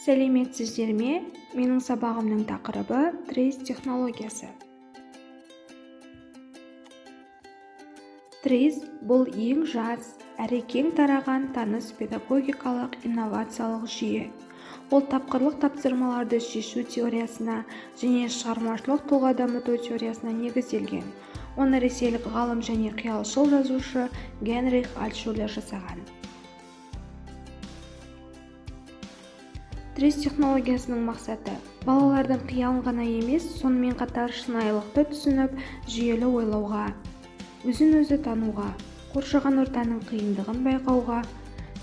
Сәлеметсіздер ме? Менің сабағымның тақырыбы ТРИЗ технологиясы. ТРИЗ бұл ең жас, әрі кең тараған таныс педагогикалық инновациялық жүйе. Ол тапқырлық тапсырмаларды шешу теориясына және шығармашылық тұлға дамыту теориясына негізделген. Оны ресейлік ғалым және қиялшыл жазушы Генрих Альтшуллер жасаған. ТРИЗ технологиясының мақсаты балалардың қиялын ғана емес, сонымен қатар шынайылықты түсініп, жүйелі ойлауға, өзін-өзі тануға, қоршаған ортаның қиындығын байқауға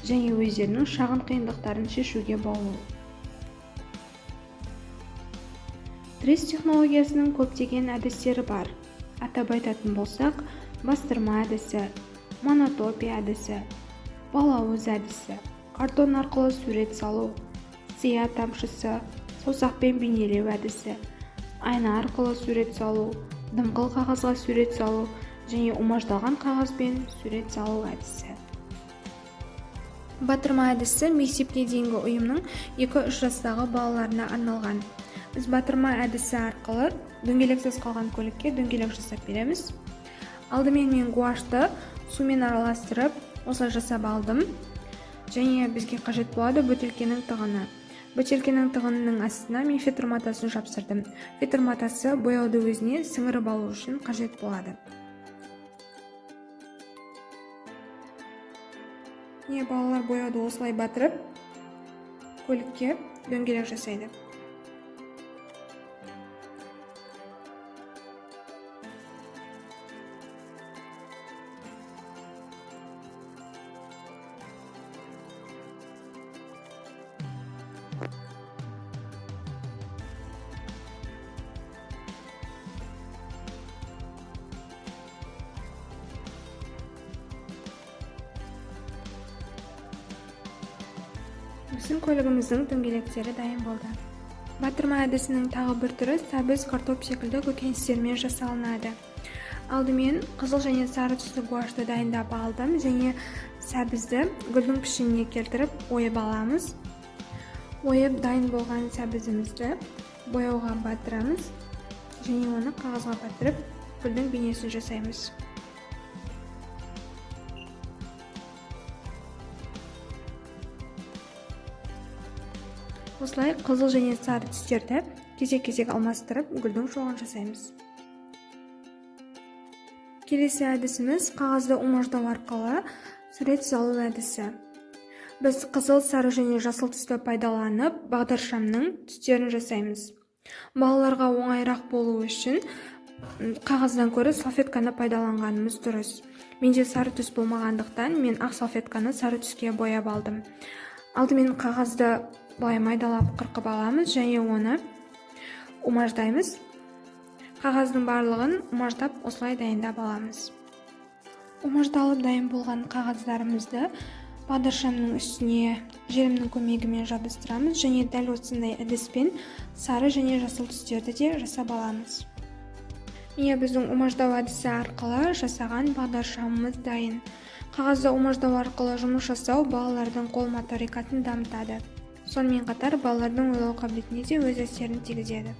және өздерінің шағын қиындықтарын шешуге баулу. ТРИЗ технологиясының көптеген әдістері бар. Атап айтатын болсақ, бастырма әдісі, монотопия әдісі, балауыз әдісі, картон арқылы сурет салу, сия тамшысы, саусақпен бейнелеу әдісі, айна арқылы сурет салу, дымқыл қағазға сурет салу және умаждалған қағазбен сурет салу әдісі. Батырма әдісі мектепке дейінгі ұйымның 2-3 жастағы балаларына арналған. Біз батырма әдісі арқылы дөңгелексіз қалған көлікке дөңгелек жасап береміз. Алдымен мен гуашты сумен араластырып, осылай жасап алдым. Және бізге қажет болады бөтелкенің тығыны. Бөтелкенің тығынының астына мен фетр матасын жапсырдым. Фетр матасы бояуды өзіне сіңіріп алу үшін қажет болады. Міне, балалар бояуды осылай батырып, көлікке дөңгелек жасайды. Біздің көлігіміздің дөңгелектері дайын болды. Батырма әдісінің тағы бір түрі сәбіз, картоп секілді көкөністермен жасалынады. Алдымен қызыл және сары түсті гуашты дайындап алдым және сәбізді гүлдің пішініне келтіріп ойып аламыз. Ойып дайын болған сәбізімізді бояуға батырамыз және оны қағазға батырып гүлдің бейнесін жасаймыз. Осылай қызыл және сары түстерді кезек-кезек алмастырып гүлдің шоғын жасаймыз. Келесі әдісіміз қағазды умаждау арқылы сурет салу әдісі. Біз қызыл, сары және жасыл түсті пайдаланып бағдаршамның түстерін жасаймыз. Балаларға оңайырақ болу үшін қағаздан гөрі салфетканы пайдаланғанымыз дұрыс. Менде сары түс болмағандықтан мен ақ салфетканы сары түске бояп алдым. Алдымен қағазды былай майдалап қырқып аламыз және оны умаждаймыз. Қағаздың барлығын умаждап осылай дайындап аламыз. Умаждалып дайын болған қағаздарымызды бағдаршамның үстіне желімнің көмегімен жабыстырамыз және дәл осындай әдіспен сары және жасыл түстерді де жасап аламыз. Міне, біздің умаждау әдісі арқылы жасаған бағдаршамымыз дайын. Қағазды умаждау арқылы жұмыс жасау балалардың қол моторикасын дамытады. Сонымен қатар балалардың ойлау қабілетіне де өз әсерін тигізеді.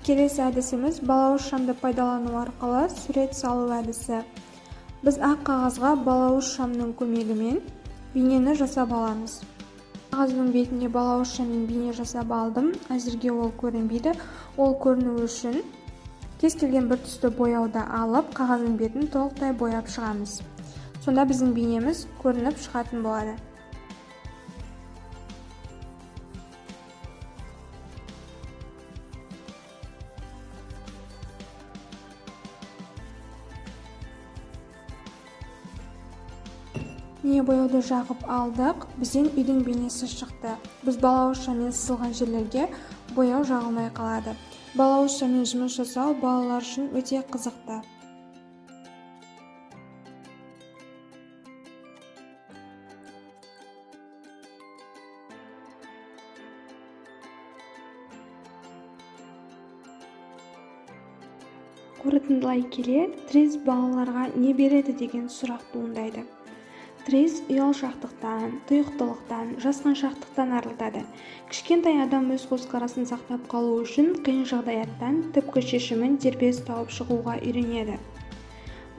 Келесі әдісіміз балауыз шамды пайдалану арқылы сурет салу әдісі. Біз ақ қағазға балауыз шамның көмегімен бейнені жасап аламыз. Қағаздың бетіне балауыз шаммен бейне жасап алдым. Әзірге ол көрінбейді. Ол көріну үшін кез келген бір түсті бояуды алып, қағаздың бетін толықтай бояп шығамыз. Сонда біздің бейнеміз көрініп шығатын болады. Міне, бояуды жағып алдық, бізден үйдің бейнесі шықты. Біз балауыз шаммен сызылған жерлерге бояу жағылмай қалады. Балауыз шаммен жұмыс жасау балалар үшін өте қызықты. Қорытындылай келе, ТРИЗ балаларға не береді деген сұрақ туындайды. Стресс ұялшақтықтан, тұйықтылықтан, жасқаншақтықтан арылтады. Кішкентай адам өз көзқарасын сақтап қалу үшін қиын жағдаяттан түпкі шешімін дербес тауып шығуға үйренеді.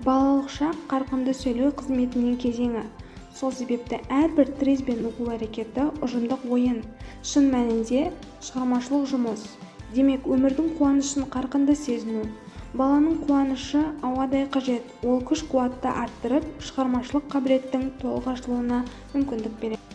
Балалық шақ қарқынды сөйлеу қызметінің кезеңі. Сол себепті әрбір ТРИЗ-бен оқу әрекеті ұжымдық ойын, шын мәнінде шығармашылық жұмыс. Демек, өмірдің қуанышын қарқынды сезіну. Баланың қуанышы ауадай қажет, ол күш-қуатты арттырып, шығармашылық қабілеттің толық ашылуына мүмкіндік береді.